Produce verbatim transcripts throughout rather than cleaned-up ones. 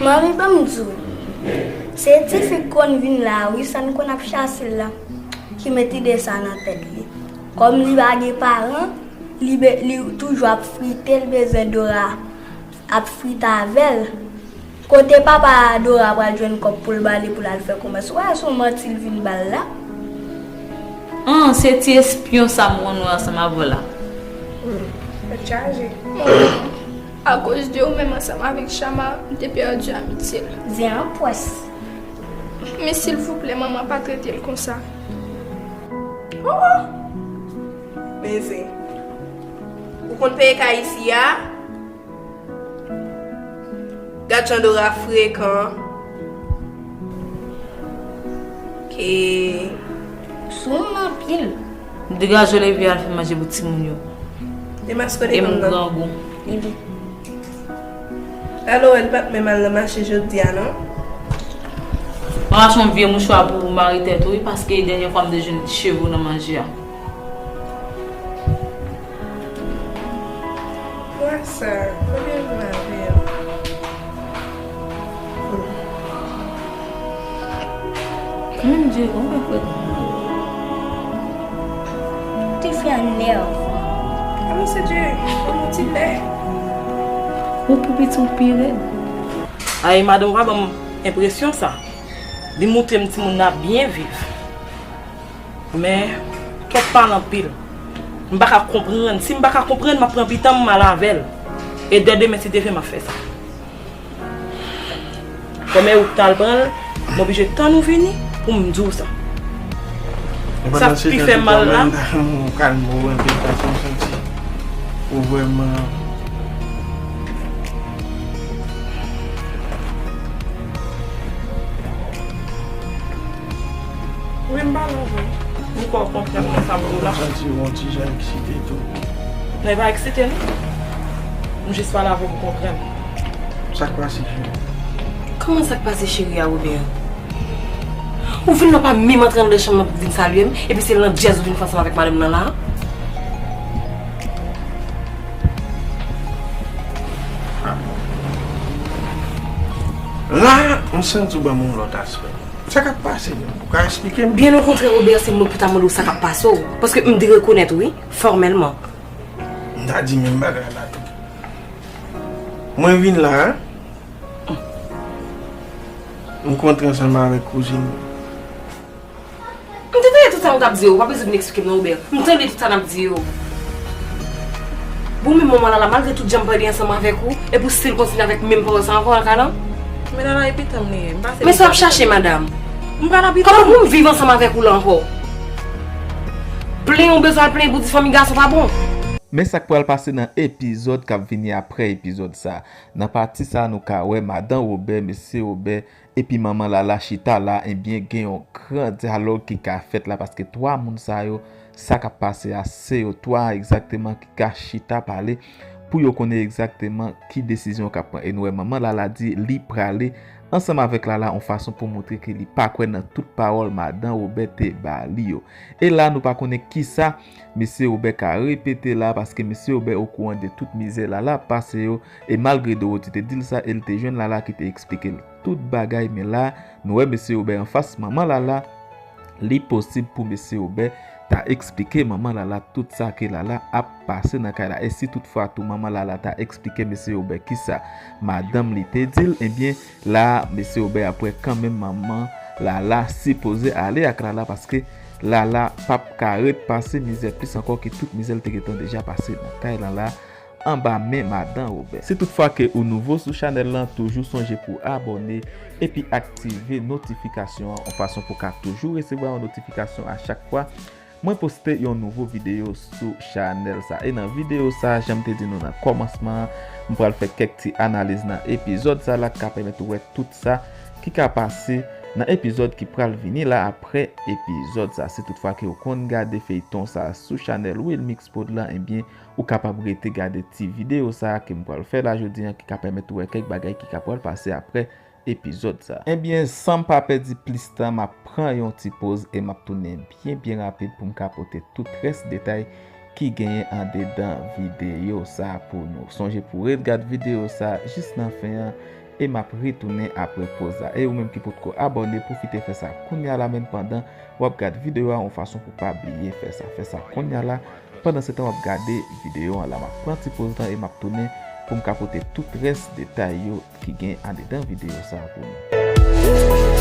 Manmi, ban m di w, se tifi k konn vin la a wi, sa n konn ap chase l la, ki met ide sa nan tèt li. Kòm li pa gen paran, li be, li toujou ap frite, li bezwen Dora ap frite avè l. Kote papa Dora pral jwenn kòb pou l ba li pou l al fè komès? Ou wè se yon manti l vin ba l la. An, se ti espyon sa m konn wè ansanm avè w la. Tèt chaje. Akoz de ou menm ansanm avèk Chama, m te pèdi amitye l. Zen an pwès. Men silvouplè, manman, pa trete l konsa. Oh, oh. Men zen. Ou konn peye kay isi a? Gad jan Dora frekan. Ke sou m anpil. Degaje w leve al fè manje pou timoun yo. Demaske de kòm nan. E m grangou. Alo, el pa t menm al nan mache jodi a, non? Mwen rache yon vye mouchwa pou w mare tèt ou, wi, paske dènyè fwa m te jwenn cheve w nan manje a. Wè sa, kote l vin avè l? Mon Dieu, konbyen fwa? Tifi a nèvan. A, Mon Dieu, ban m yon ti lè. Ou pou piti w pi rèd. Ay, madanm pa ban m enpresyon sa. Li montre m timoun nan ap byen viv. Men, kèt pale anpil. M pa ka konprann. Si m pa ka konprann, m ap pran pitan m, m al avè l. E dè demen, si Dye vle, m ap fè sa. Kòm e ou k t al pran l, m oblije tann ou vini pou m di w sa. Sa k pi fè mal la. Ou kalme w anpil, paske m santi ou vrèman. Wi, m pale w vre. M kwè w konprann nan sa m di w la. M santi w yon ti jan eksite tou. Non, e pa eksite, non. M jis pale avè w pou w konprann. Sa k pase, cheri? Kòman sa k pase, cheri a, Robert? Ou vin la, w pa menm antre anndan chanm nan pou vin salye m, epi se landjèz ou vin fè ansanm avèk madanm nan la? La, m santi w ban m yon lòt aspè. Sa k ap pase menm? Ou ka eksplike m? Byen okontrè, Robert, se mwen pou ta mande w sa k ap pase w. Paske m derekonèt ou, wi, fòmèlman. M ta di menm bagay la tou. Mwen vin la, m kontre ansanm avèk kouzin mwen. M te tande tout sa nou t ap di yo, ou pa bezwen vin eksplike m non, Robert. M tande tout sa n ap di yo. Bon, men manman Lala, malgre tout jan m pale ansanm avèk ou, epi w still kontinye avèk menm pawòl sa ankò, Alkalan? Men Lala, e pitan m li ye. M pase... Men sa w ap chache, madanm? M pa nan pitan. Kòman pou m viv ansanm avèk ou la ankò? Plenyen w bezwen al plenyen pou di fanmi gason pa bon. Men sa k pral pase nan epizòd k ap vini apre epizòd sa. Nan pati sa, nou ka wè madanm Robert, mesye Robert, epi manman Lala chita la, ebyen, gen yon gran dyalòg ki ka fèt la, paske twa moun sa yo, sa k ap pase a, se yo twa egzakteman ki ka chita pale pou yo konnen egzakteman ki desizyon yo ka pran. E nou wè manman Lala di li prale ansanm avèk Lala yon fason pou montre ke li pa kwè nan tout pawòl madanm Robert te ba li yo. E la, nou pa konnen kisa mesye Robert ka repete la, paske mesye Robert okouran de tout mizè Lala ap pase yo, e malgre Dorothy te di l sa, e l te jwenn Lala ki te eksplike l tout bagay, men la, nou wè mesye Robert anfas manman Lala, li posib pou mesye Robert ta eksplike manman Lala tout sa ke Lala ap pase nan kay la. E si toutfwa tou manman Lala ta eksplike mesye Robert kisa madanm li te di l, ebyen, la, mesye Robert ap wè kanmenm manman Lala sipoze ale ak Lala, paske Lala p ap ka ret pase mizè plis ankò ke tout mizè l te gentan deja pase nan kay Lala anba men madanm Robert. Si toutfwa ke ou nouvo sou chanèl lan, toujou sonje pou abòne epi aktive notifikasyon an, yon fason pou w ka toujou resevwa yon notifikasyon a chak fwa mwen poste yon nouvo videyo sou chanèl sa. E nan videyo sa, jan m te di nou nan kòmansman an, m pral fè kèk ti analiz nan epizòd sa la ki ka pèmèt ou wè tout sa ki ka pase nan epizòd ki pral vini la apre epizòd sa. Si toutfwa ke w konn gade feyton sa sou chanèl Wilmix Prod lan, ebyen, ou kapab rete gade ti videyo sa ke m pral fè la jodi an, ki ka pèmèt ou wè kèk bagay ki ka pral pase apre epizòd sa. Ebyen, san m pa pèdi plis tan, m ap pran yon ti poz e m ap tounen byen, byen rapid pou m ka pote tout rès detay ki genyen andedan videyo sa pou nou. Sonje pou w ret gad videyo sa jis nan fen an, e m ap retounen apre poz la. E ou menm ki potko abòne, pwofite fè sa kounya la menm pandan w ap gad videyo a yon fason pou pa bliye fè sa. Fè sa kounya la. Pandan se tan w ap gade videyo an la, m ap pran ti poz lan e m ap tounen pou m ka pote tout rès detay yo ki gen andedan videyo sa a pou nou.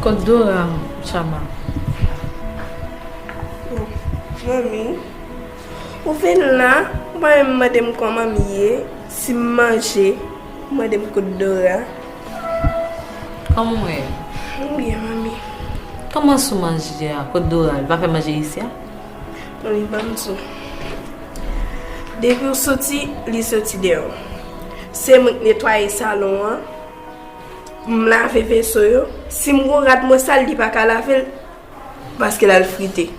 Kot Dora, Chama? Manmi, ou vin la, ou pa menm mande m kòman m ye, si m manje, ou mande m kot Dora. Kòman w ye? M byen, manmi. Kòman sou manje a? Kot Dora? Li pa fè manje isi a? Manmi, ban m di w. Depi w soti, li soti dèyè w. Se mwen k netwaye salon an, m lave veso yo. Si m gon rad mwen sal, li pa ka lave l. Paske l al frite.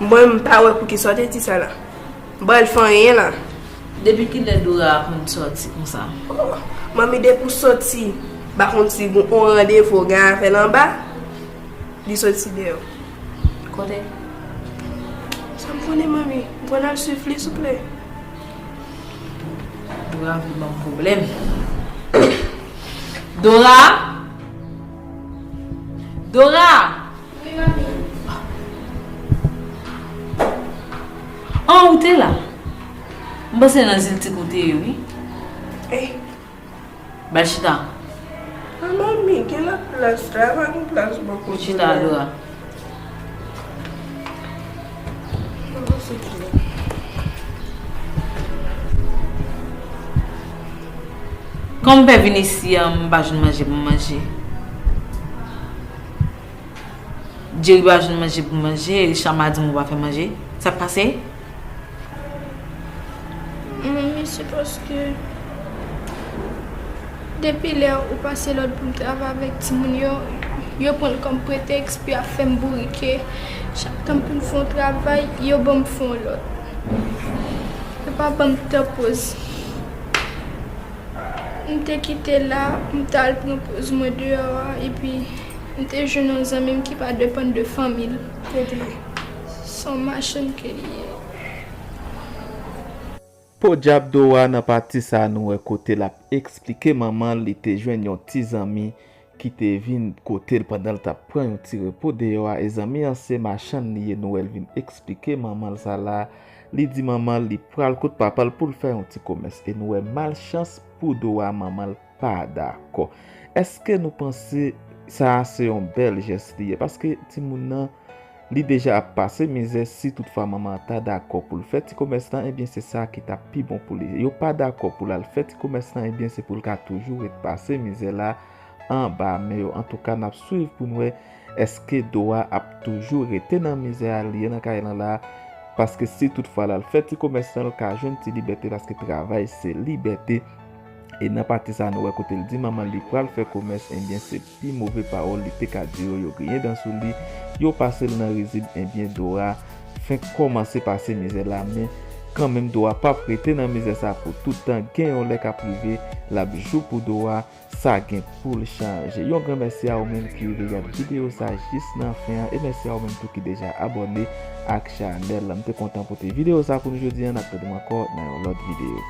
Bon, m pa wè pou ki sa w te di sa la. Bon, l fè anyen la. Depi kilè Dora konn sòti konsa? Oh, manmi, depi w sòti, pa konn si gon on randevou w gen avè l anba, li sòti dèyè w. Kote? Sa m konnen, manmi. M konn al swiv li, souple. Dora vin ban m pwoblèm. Dora! Dora! Wi, manmi. An, ou te la? M panse nan zil ti kote yo, wi. Eh. Bay chita. An, manmi, gen lòt plas la, pa gen plas bò kote la. Chita, Dora. Kòm m pè vin isi a, m pa jwenn manje pou m manje. Jerry pa jwenn manje pou manje, Richard di m ou pa fè manje. Sa k pase? Manmi, se paske depi lè ou pase lòd pou m travay avèk timoun yo, yo pran l kòm pretèks pou y ap fè m bourike. Chak tan pou m fè yon travay, yo ban m fè yon lòt. Yo pa ban m tan poz. M te kite la, m t al pran poz mwen deyò a, epi m te jwenn yon zanmi m ki pa depann de fanmi l. Se yon machann ke li ye. Podyab, Dora nan pati sa a nou wè kote l ap eksplike manman l li te jwenn yon ti zanmi ki te vin kote l pandan l t ap pran yon ti repo deyò a, e zanmi an se machann li ye, nou wè l vin eksplike manman l sa la, li di manman l li pral kot papa l pou l fè yon ti komès, e nou wè malchans pou Dora, manman l pa dakò. Èske nou panse sa a se yon bèl jès li ye? Paske timoun nan, li deja ap pase mizè, si toutfwa manman an ta dakò pou l fè ti komès lan, ebyen se sa ki t ap pi bon pou li. Yo pa dakò pou l al fè ti komès lan, ebyen se pou l ka toujou ret pase mizè la anba men yo. Antouka, n ap swiv pou n wè èske Dora ap toujou rete nan mizè a li ye nan kay lan la, paske si toutfwa l al fè ti komès lan, l ka jwenn ti libète, paske travay se libète. E nan pati sa a, nou wè kote l di manman l li pral fè komès, ebyen, se pi move pawòl li te ka di yo, yo griyen dan sou li, yo pase l nan rizib, ebyen, Dora fenk kòmanse pase mizè la, men kanmenm, do a p ap rete nan mizè sa pou tout tan. Gen yon lè k ap rive, l ap jou pou do a, sa gen pou l chanje. Yon gran mèsi a ou menm ki rive gade videyo sa jis nan fen an, e mèsi a ou menm tou ki deja abòne ak chanèl la. M te kontan pote videyo sa pou nou jodi a, n ap tande m ankò nan yon lòt videyo.